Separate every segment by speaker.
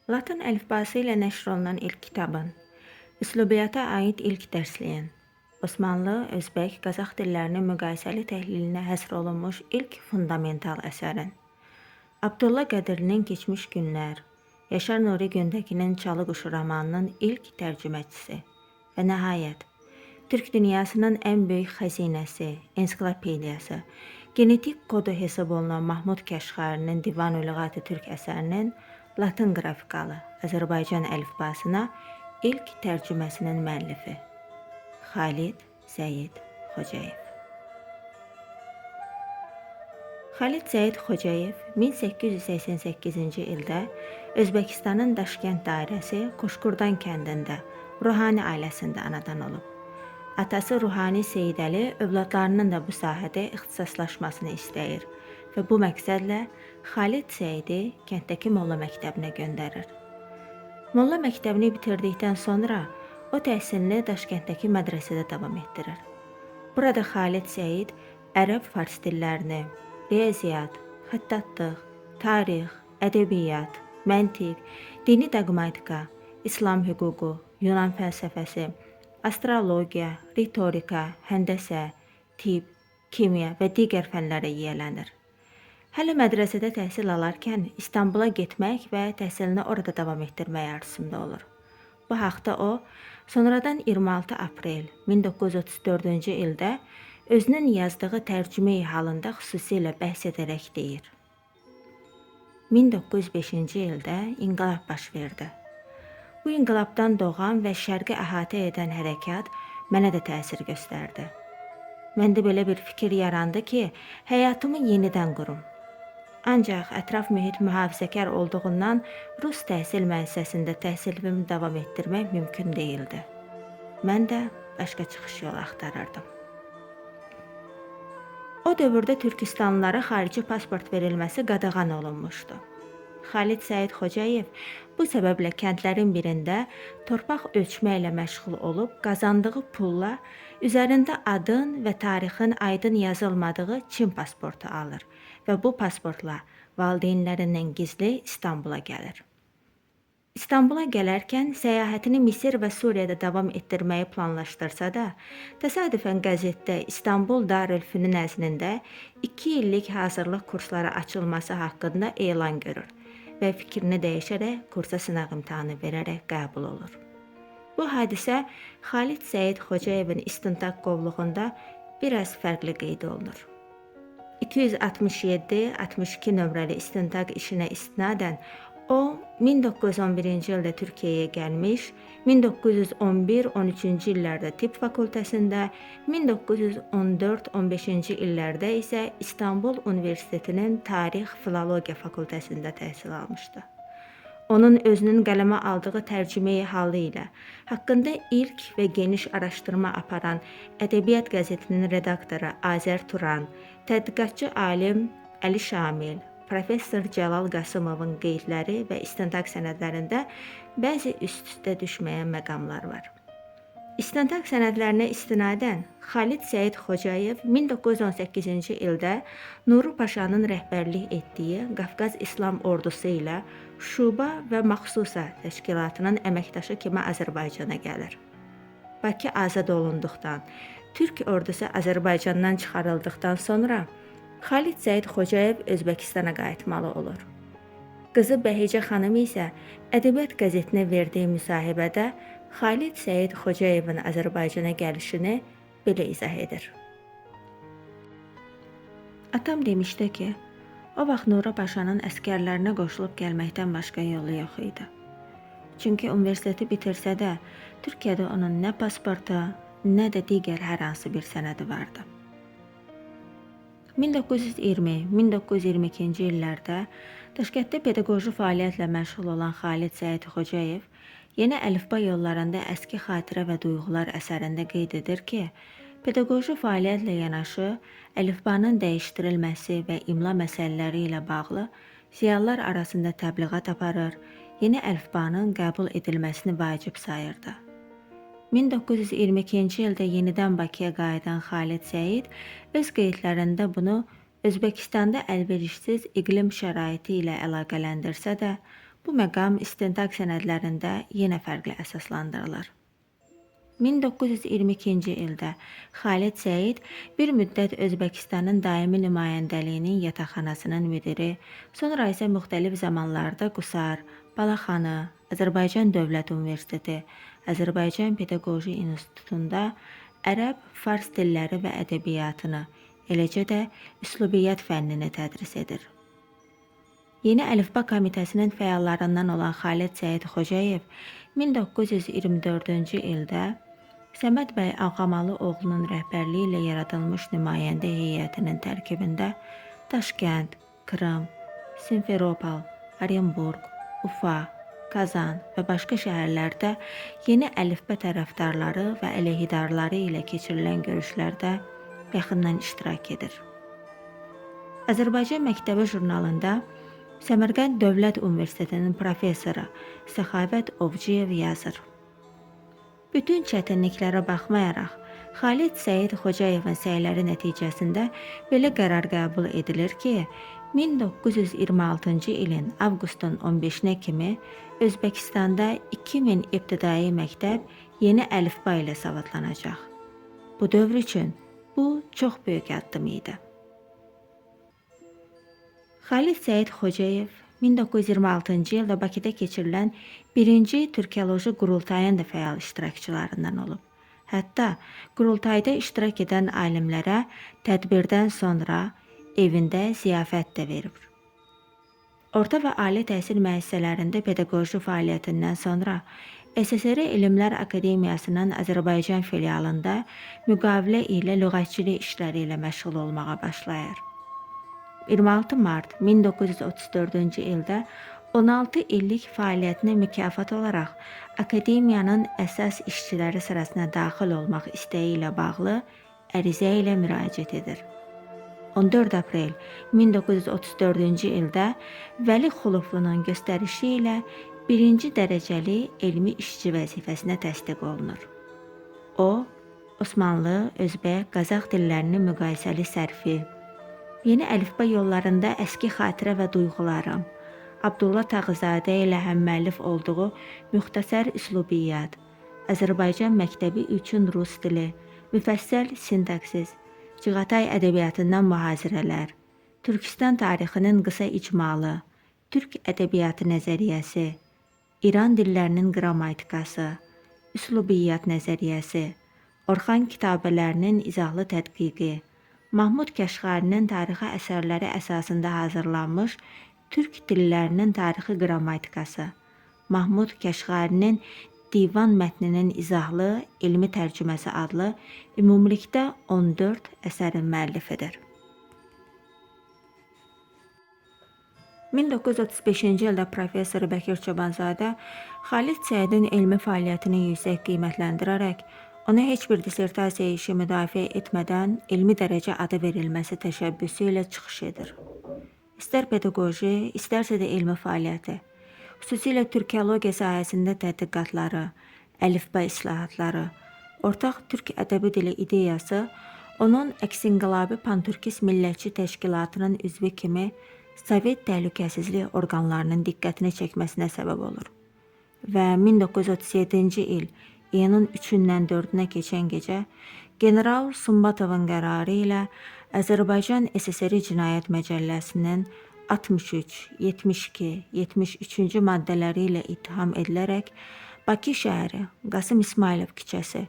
Speaker 1: Latın əlifbası ilə nəşr olunan ilk kitabın, üslubiyyata aid ilk dərsliyin, Osmanlı, Özbək, Qazax dillərinin müqayisəli təhlilinə həsr olunmuş ilk fundamental əsərin, Abdulla Qədirlinin Keçmiş Günlər, Yaşar Nuri Gündəkinin Çalı Quşu romanının ilk tərcüməçisi və nəhayət, Türk dünyasının ən böyük xəzinəsi, ensiklopediyası, genetik kodu hesab olunan Mahmud Kəşxarinin Divan-ı Lüğat-ı Türk əsərinin Latın qrafikalı Azərbaycan əlifbasına ilk tərcüməsinin müəllifi Xalid Səyid Xocayev. Xalid Səyid Xocayev 1888-ci ildə Özbəkistanın Daşkənd dairəsi Qoşqurdan kəndində ruhani ailəsində anadan olub. Atası Ruhani Seyidəli övladlarının da bu sahədə ixtisaslaşmasını istəyir və bu məqsədlə Xalid Səyidi kənddəki molla məktəbinə göndərir. Molla məktəbini bitirdikdən sonra o təhsilini Daşkənddəki mədrəsədə davam etdirir. Burada Xalid Səyid ərəb-fars dillərini, riyaziyyat, xəttatlıq, tarix, ədəbiyyat, məntiq, dini dogmatika, İslam hüququ, Yunan fəlsəfəsi, astrologiya, ritorika, həndəsə, tibb, kimya və digər fənlərə yiyələnir. Hələ mədrəsədə təhsil alarkən İstanbula getmək və təhsilini orada davam etdirmək arzusunda olur. Bu haqda o, sonradan 26 aprel 1934-cü ildə özünün yazdığı tərcümeyi halında xüsusilə bəhs edərək deyir. 1905-ci ildə inqilab baş verdi. Bu inqilabdan doğan və şərqi əhatə edən hərəkat mənə də təsir göstərdi. Məndə belə bir fikir yarandı ki, həyatımı yenidən qurum. Ancaq ətraf mühit mühafizəkar olduğundan Rus təhsil müəssisəsində təhsilimi davam etdirmək mümkün deyildi. Mən də başqa çıxış yolu axtarırdım. O dövrdə Türkistanlılara xarici pasport verilməsi qadağan olunmuşdu. Xalid Səyid Xocayev bu səbəblə kəndlərin birində torpaq ölçməklə məşğul olub qazandığı pulla üzərində adın və tarixin aydın yazılmadığı Çin pasportu alır və bu pasportla valideynlərindən gizli İstanbula gəlir. İstanbula gələrkən səyahətini Misir və Suriyədə davam etdirməyi planlaşdırsa da, təsadüfən qəzetdə İstanbul Darülfünun nəzdində 2 illik hazırlıq kursları açılması haqqında elan görür və fikrini dəyişərək kursa sınaq imtahanı verərək qəbul olur. Bu hadisə Xalid Səyid Xocayevin istintaq qovluğunda biraz fərqli qeyd olunur. 267-62 nömrəli istintaq işinə istinadən o 1911-ci ildə Türkiyəyə gəlmiş, 1911-13-cü illərdə Tibb fakültəsində, 1914-15-ci illərdə isə İstanbul Universitetinin Tarix Filologiya fakültəsində təhsil almışdı. Onun özünün qələmə aldığı tərcümeyi halı ilə haqqında ilk və geniş araşdırma aparan Ədəbiyyat qəzetinin redaktoru Azər Turan, tədqiqatçı alim Əli Şamil, professor Cəlal Qasımovun qeydləri və istintaq sənədlərində bəzi üst-üstə düşməyən məqamlar var. İstintaq sənədlərinə istinadən Xalid Səyid Xocayev 1918-ci ildə Nuru Paşanın rəhbərlik etdiyi Qafqaz İslam Ordusu ilə Şuba və Maxsusa təşkilatının əməkdaşı kimi Azərbaycana gəlir. Bakı azad olunduqdan, Türk ordusu Azərbaycandan çıxarıldıqdan sonra Xalid Səyid Xocayev Özbəkistana qayıtmalı olur. Qızı Bəhicə xanım isə Ədəbiyyat qəzetinə verdiyi müsahibədə Xalid Səyid Xocayevin Azərbaycana gəlişini belə izah edir. Atam demişdi ki, o vaxt Nuru Paşanın əskərlərinə qoşulub gəlməkdən başqa yolu yox idi. Çünki universiteti bitirsə də, Türkiyədə onun nə pasportu, nə də digər hər hansı bir sənədi vardı. 1920-1922-ci illərdə Daşkənddə pedaqoji fəaliyyətlə məşğul olan Xalid Səyid Xocayev Yeni əlifba yollarında əski xatirə və duyğular əsərində qeyd edir ki, pedaqoji fəaliyyətlə yanaşı əlifbanın dəyişdirilməsi və imla məsələləri ilə bağlı ziyalılar arasında təbliğat aparır, yeni əlifbanın qəbul edilməsini vacib sayırdı. 1922-ci ildə yenidən Bakıya qayıdan Xalid Səyid öz qeydlərində bunu Özbəkistanda əlverişsiz iqlim şəraiti ilə əlaqələndirsə də, bu məqam istintaq sənədlərində yenə fərqli əsaslandırılır. 1922-ci ildə Xalid Səid bir müddət Özbəkistanın daimi nümayəndəliyinin yataqxanasının müdiri, sonra isə müxtəlif zamanlarda Qusar, Balaxanı, Azərbaycan Dövlət Universiteti, Azərbaycan Pedaqoji İnstitutunda ərəb, fars dilləri və ədəbiyyatını, eləcə də üslubiyyat fənnini tədris edir. Yeni Əlifba Komitəsinin fəallarından olan Xalid Səid Xocayev 1924-cü ildə Səməd bəy Ağamalı oğlunun rəhbərliyi ilə yaradılmış nümayəndə heyətinin tərkibində Daşkənd, Krım, Simferopol, Orenburq, Ufa, Kazan və başqa şəhərlərdə yeni əlifba tərəfdarları və əleyhidarları ilə keçirilən görüşlərdə yaxından iştirak edir. Azərbaycan Məktəbi jurnalında Səmərqənd Dövlət Universitetinin professoru Səxavət Ovçuyev yazır. Bütün çətinliklərə baxmayaraq, Xalid Səid Xocayevin səyləri nəticəsində belə qərar qəbul edilir ki, 1926-cı ilin avqustun 15-nə kimi Özbəkistanda 2000 ibtidai məktəb yeni əlifba ilə savadlanacaq. Bu dövr üçün bu çox böyük addım idi. Xalid Səid Xocayev 1926-cı ildə Bakıda keçirilən 1-ci Türkoloji qurultayın da fəal iştirakçılarından olub. Hətta qurultayda iştirak edən alimlərə tədbirdən sonra evində ziyafət də verib. Orta və ali təhsil müəssisələrində pedaqoji fəaliyyətindən sonra SSR Elmlər Akademiyasının Azərbaycan filialında müqavilə ilə lüğətçilik işləri ilə məşğul olmağa başlayır. 26 mart 1934-cü ildə 16 illik fəaliyyətinə mükafat olaraq akademiyanın əsas işçiləri sırasına daxil olmaq istəyi ilə bağlı ərizə ilə müraciət edir. 14 aprel 1934-cü ildə Vəli Xuluflunun göstərişi ilə birinci dərəcəli elmi işçi vəzifəsinə təsdiq olunur. O, Osmanlı, Özbək, Qazax dillərinin müqayisəli sərfi, yeni əlifba yollarında əski xatirə və duyğularım, Abdullah Tağızadə ilə həmmüəllif olduğu Müxtəsər Üslubiyyat, Azərbaycan məktəbi üçün rus dili, müfəssəl sintaksis, Cığatay ədəbiyyatından mühazirələr, Türkistan tarixinin qısa icmalı, Türk ədəbiyyatı nəzəriyyəsi, İran dillərinin qrammatikası, Üslubiyyat nəzəriyyəsi, Orxan kitabələrinin izahlı tədqiqi, Mahmud Kəşqərinin tarixi əsərləri əsasında hazırlanmış Türk dillərinin tarixi qrammatikası, Mahmud Kəşqərinin Divan mətninin izahlı elmi tərcüməsi adlı ümumilikdə 14 əsərin müəllifidir. 1935-ci ildə professor Bəkir Çobanzadə Xalid Səidin elmi fəaliyyətini yüksək qiymətləndirərək ona heç bir dissertasiya işi müdafiə etmədən elmi dərəcə adı verilməsi təşəbbüsü ilə çıxış edir. İstər pedaqoji, istərsə də elmi fəaliyyəti, xüsusilə türkologiya sahəsində tədqiqatları, əlifba islahatları, ortaq türk ədəbi dili ideyası onun əksinqilabi pantürkist millətçi təşkilatının üzvü kimi Sovet təhlükəsizlik orqanlarının diqqətini çəkməsinə səbəb olur. Və 1937-ci il iyunun 3-dən 4-nə keçən gecə General Sumbatovun qərarı ilə Azərbaycan SSR Cinayət Məcəlləsinin 63, 72, 73-cü maddələri ilə ittiham edilərək Bakı şəhəri, Qasım İsmayılov küçəsi,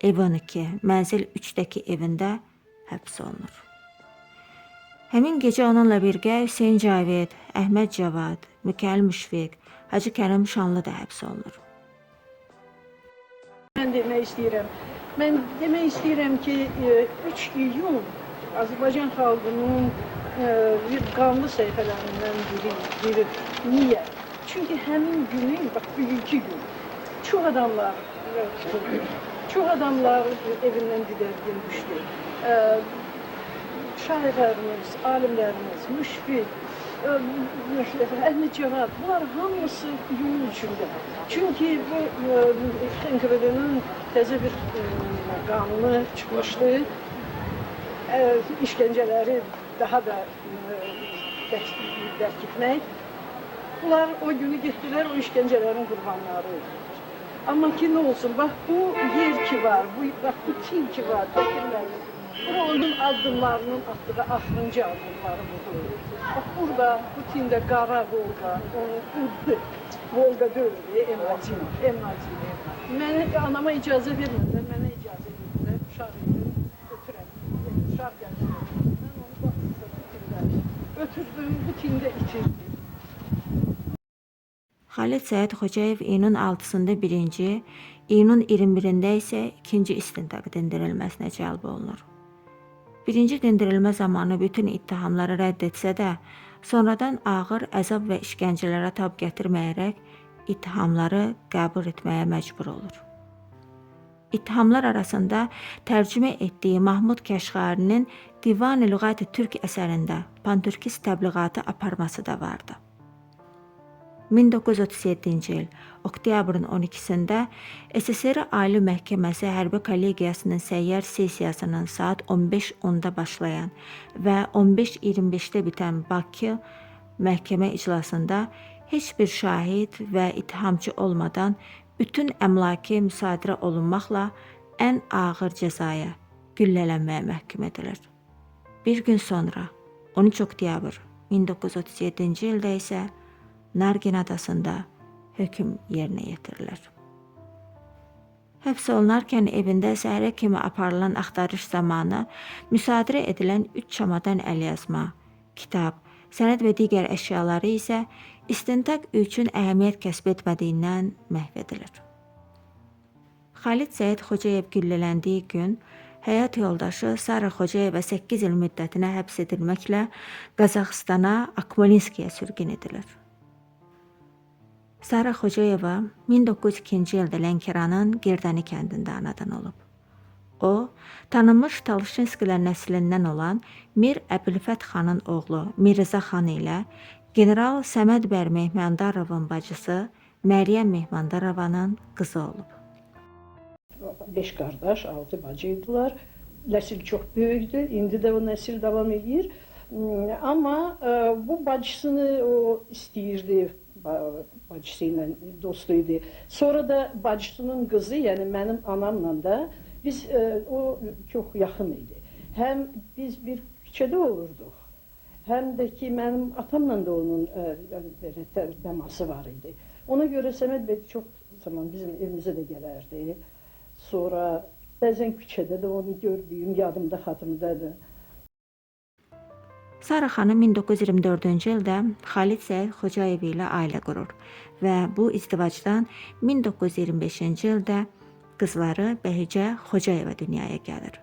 Speaker 1: ev 12, mənzil 3-dəki evində həbs olunur. Həmin gecə onunla birgə Hüseyn Cavid, Əhməd Cavad, Mikail Müşfiq, Hacı Kərim Şanlı da həbs olunur.
Speaker 2: Mən demək istəyirəm. Mən demək istəyirəm ki, 3 iyun Azərbaycan xalqının bir qanlı səhifələrindən biridir. Niyə? Çünki həmin günün, bax bugünkü gün, çox adamlar tutuldu. Çox adamlar evindən didərgin düşdü. Şairlərimiz, alimlərimiz, Müşfiq, Əhməd Cavad, bunlar hamısı iyunun üçündə. Çünki bu NKVD-nin təzə bir qanunu çıxmışdı. İşgəncələri daha da bərkitmək. Bunlar o günü getdilər, o işgəncələrin qurbanları oldular. Amma ki, nə olsun, bax bu yer ki var, bax bu tin ki var, tökülməli. Bura onun addımlarının attığı axırıncı addımları budur. Bax burada, bu tində qara Volqa, onun Volqa deyildi, M6. Mənə, anama icazə vermədilər, mənə icazə verdilər, uşaq idim, ötürəm, uşaq gəldi. Mən onu baxdım, bu tində ötürdüm, bu tində itirdim.
Speaker 1: Xalid Səid Xocayev iyunun 6-sında birinci, iyunun 21-də isə ikinci istintaq dindirilməsinə cəlb olunur. Birinci dindirilmə zamanı bütün ittihamları rədd etsə də, sonradan ağır əzab və işgəncələrə tab gətirməyərək ittihamları qəbul etməyə məcbur olur. İttihamlar arasında tərcümə etdiyi Mahmud Kəşğarinin Divan-ı Lüğət-i Türk əsərində pantürkist təbliğatı aparması da vardı. 1937-ci il oktyabrın 12-sində SSR Ali Məhkəməsi Hərbi Kollegiyasının səyyar sessiyasının saat 15:10-da başlayan və 15:25-də bitən Bakı məhkəmə iclasında heç bir şahid və ittihamçı olmadan bütün əmlakı müsadirə olunmaqla ən ağır cəzaya, güllələnməyə məhkum edilir. Bir gün sonra 13 oktyabr 1937-ci ildə isə Nargin adasında hökm yerinə yetirilir. Həbs olunarkən evində səhərə kimi aparılan axtarış zamanı müsadirə edilən 3 çamadan əlyazma, kitab, sənəd və digər əşyaları isə istintaq üçün əhəmiyyət kəsb etmədiyindən məhv edilir. Xalid Səid Xocayev güllələndiyi gün həyat yoldaşı Sara Xocayeva 8 il müddətinə həbs edilməklə Qazaxıstana Akmolinskiyə sürgün edilir. Sara Xocayeva 1902-ci ildə Lənkəranın Gerdəni kəndində anadan olub. O, tanınmış Talışinskilər nəslindən olan Mir Əbülfət xanın oğlu Mirza xan ilə general Səməd bəy Mehmandarovun bacısı Məryəm Mehmandarovanın qızı olub.
Speaker 2: 5 qardaş, 6 bacı idilər. Nəsil çox böyükdü. İndi də o nəsil davam edir. Amma bu bacısını o istəyirdi, bacısı ilə dostu idi. Sonra da bacısının qızı, yəni mənim anamla da biz o çox yaxın idi. Həm biz bir küçədə olurduq, həm də ki mənim atamla da onun belə təması var idi. Ona görə Səməd bəy çox zaman bizim evimizə də gələrdi. Sonra bəzən küçədə də onu gördüyüm yadımda, xatırımdadır.
Speaker 1: Sara xanım 1924-cü ildə Xalid Səid Xocayev ilə ailə qurur və bu izdivacdan 1925-ci ildə qızları Bəhicə Xocayeva dünyaya gəlir.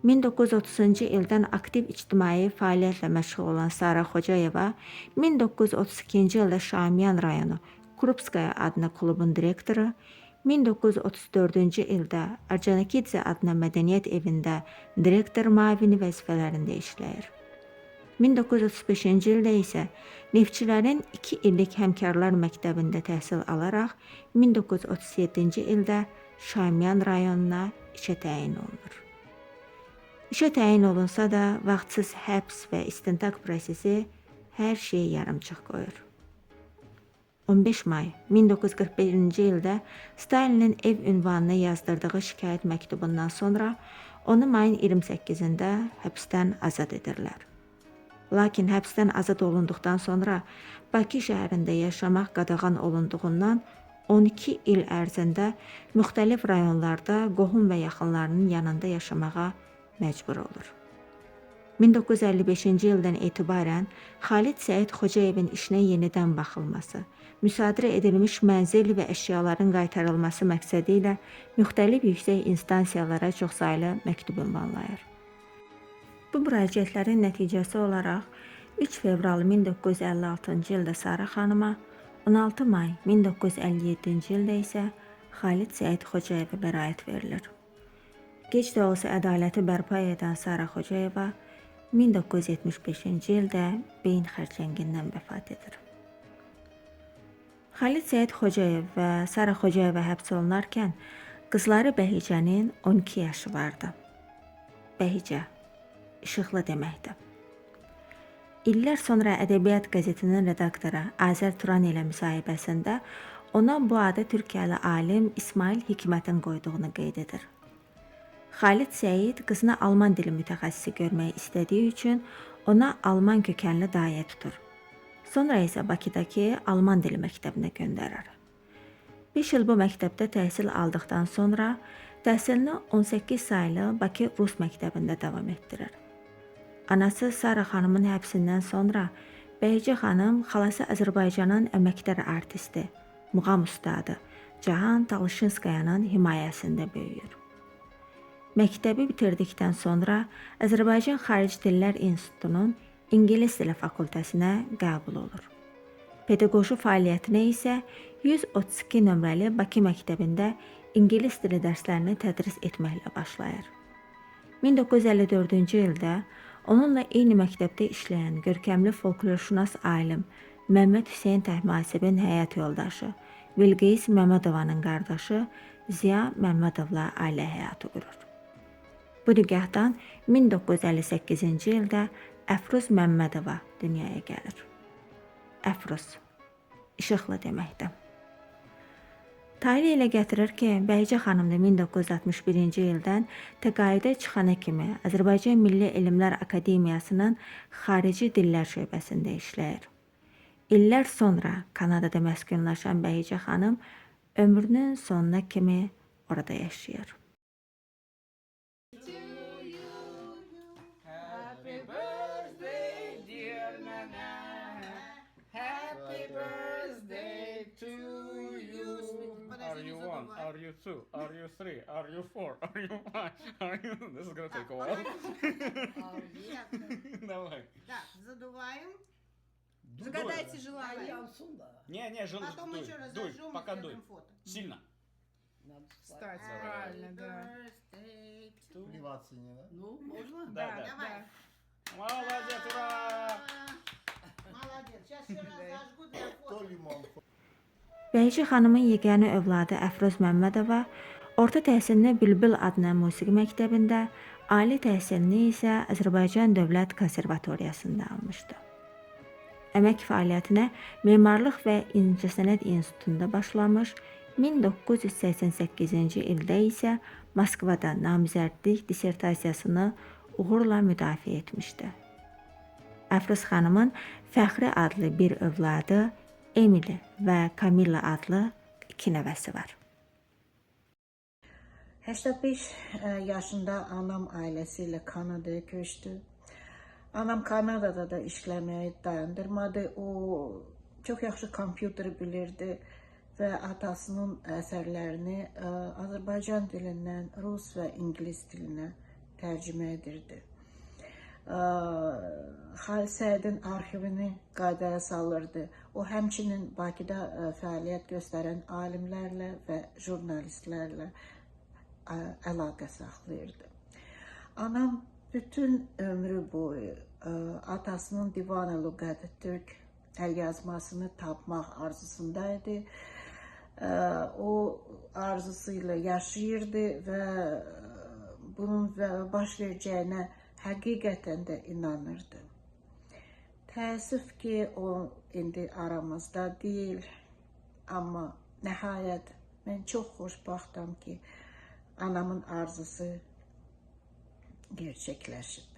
Speaker 1: 1930-cu ildən aktiv ictimai fəaliyyətlə məşğul olan Sara Xocayeva 1932-ci ildə Şamiyan rayonu Krupskaya adına klubun direktoru, 1934-cü ildə Orconikidze adına mədəniyyət evində direktor müavini vəzifələrində işləyir. 1935-ci ildə isə Neftçilərin 2 illik həmkarlar məktəbində təhsil alaraq 1937-ci ildə Şamiyan rayonuna işə təyin olunur. İşə təyin olunsa da vaxtsız həbs və istintaq prosesi hər şeyi yarımçıq qoyur. 15 may 1941-ci ildə Stalinin ev ünvanına yazdırdığı şikayət məktubundan sonra onu mayın 28-də həbsdən azad edirlər. Lakin həbsdən azad olunduqdan sonra Bakı şəhərində yaşamaq qadağan olunduğundan 12 il ərzində müxtəlif rayonlarda qohum və yaxınlarının yanında yaşamağa məcbur olur. 1955-ci ildən etibarən Xalid Səid Xocayevin işinə yenidən baxılması, müsadirə edilmiş mənzil və əşyaların qaytarılması məqsədi ilə müxtəlif yüksək instansiyalara çoxsaylı məktub ünvanlayır. Bu müraciətlərin nəticəsi olaraq 3 fevral 1956-cı ildə Sara xanıma, 16 may 1957-ci ildə isə Xalid Səid Xocayevə bəraət verilir. Gec də olsa ədaləti bərpa edən Sara Xocayeva 1975-ci ildə beyin xərçəngindən vəfat edir. Xalid Səid Xocayev və Sara Xocayeva həbs olunarkən qızları Bəhicənin 12 yaşı vardı. Bəhicə işıqlı deməkdir. İllər sonra Ədəbiyyat qəzetinin redaktoru Azər Turan ilə müsahibəsində ona bu adı Türkiyəli alim İsmail Hikmətin qoyduğunu qeyd edir. Xalid Səid qızını alman dili mütəxəssisi görmək istədiyi üçün ona alman kökənli dayə tutur. Sonra isə Bakıdakı alman dili məktəbinə göndərir. 5 il bu məktəbdə təhsil aldıqdan sonra təhsilini 18 saylı Bakı Rus məktəbində davam etdirir. Anası Sara xanımın həbsindən sonra Bəhicə xanım xalası Azərbaycanın əməkdar artisti, muğam ustadı Cahan Talışinskayanın himayəsində böyüyür. Məktəbi bitirdikdən sonra Azərbaycan Xarici Dillər İnstitutunun İngilis dili fakültəsinə qəbul olur. Pedaqoji fəaliyyətinə isə 132 nömrəli Bakı məktəbində ingilis dili dərslərini tədris etməklə başlayır. 1954-cü ildə onunla eyni məktəbdə işləyən görkəmli folklorşünas alim Məmməd Hüseyn Təhmasibin həyat yoldaşı Bilqeyis Məmmədovanın qardaşı Ziya Məmmədovla ailə həyatı qurur. Bu nigahdan 1958-ci ildə Əfruz Məmmədova dünyaya gəlir. Əfruz işıqlı deməkdir. Tale elə gətirir ki, Bəhicə xanım da 1961-ci ildən təqaüdə çıxana kimi Azərbaycan Milli Elmlər Akademiyasının Xarici Dillər şöbəsində işləyir. İllər sonra Kanadada məskunlaşan Bəhicə xanım ömrünün sonuna kimi orada yaşayır.
Speaker 3: Happy birthday, dear Nana. Happy birthday to you. Are you one? Are you two? Are you three? Are you four? Are you five? Are you... This is gonna take a while. Давай.
Speaker 4: Так, задуваем.
Speaker 5: Загадайте желание.
Speaker 3: Не, не, жел...
Speaker 4: Потом
Speaker 3: дуй,
Speaker 4: еще раз
Speaker 3: дуй,
Speaker 4: зажжем и
Speaker 3: пока дуй.
Speaker 4: сделаем фото.
Speaker 3: Сильно.
Speaker 5: Встать,
Speaker 3: Давай.
Speaker 5: правильно, да.
Speaker 4: Birthday to-
Speaker 6: Плеваться не надо.
Speaker 2: Ну, можно?
Speaker 3: Да, да.
Speaker 4: Давай.
Speaker 3: Молодец, ура!
Speaker 4: Молодец. Сейчас еще раз зажгу для
Speaker 6: То
Speaker 4: фото.
Speaker 6: лимон.
Speaker 1: Bəhicə xanımın yeganə övladı Əfruz Məmmədova orta təhsilini Bülbül adına musiqi məktəbində, ali təhsilini isə Azərbaycan Dövlət Konservatoriyasında almışdı. Əmək fəaliyyətinə Memarlıq və İncəsənət İnstitutunda başlamış, 1988-ci ildə isə Moskvada namizədlik dissertasiyasını uğurla müdafiə etmişdi. Əfruz xanımın Fəxri adlı bir övladı, Emily və Kamilla adlı iki nəvəsi var.
Speaker 4: 85 yaşında anam ailesiyle Kanada'ya göçtü. Anam Kanada'da da işlemeyi dayandırmadı. O çok yaxşı kompüter bilirdi ve atasının əsərlərini Azərbaycan dilindən rus və ingilis dilinə tərcümə edirdi. Xalid Səidin arxivini qaydaya salırdı. O həmçinin Bakıda fəaliyyət göstərən alimlərlə və jurnalistlərlə əlaqə saxlayırdı. Anam bütün ömrü boyu atasının Divan-ı Lüğət Türk əlyazmasını tapmaq arzusundaydı. O arzusuyla yaşayırdı və bunun baş verəcəyinə həqiqətən də inanırdı. Təəssüf ki, o indi aramızda deyil, amma nəhayət mən çox xoşbəxtəm ki, anamın arzusu gerçekleşib.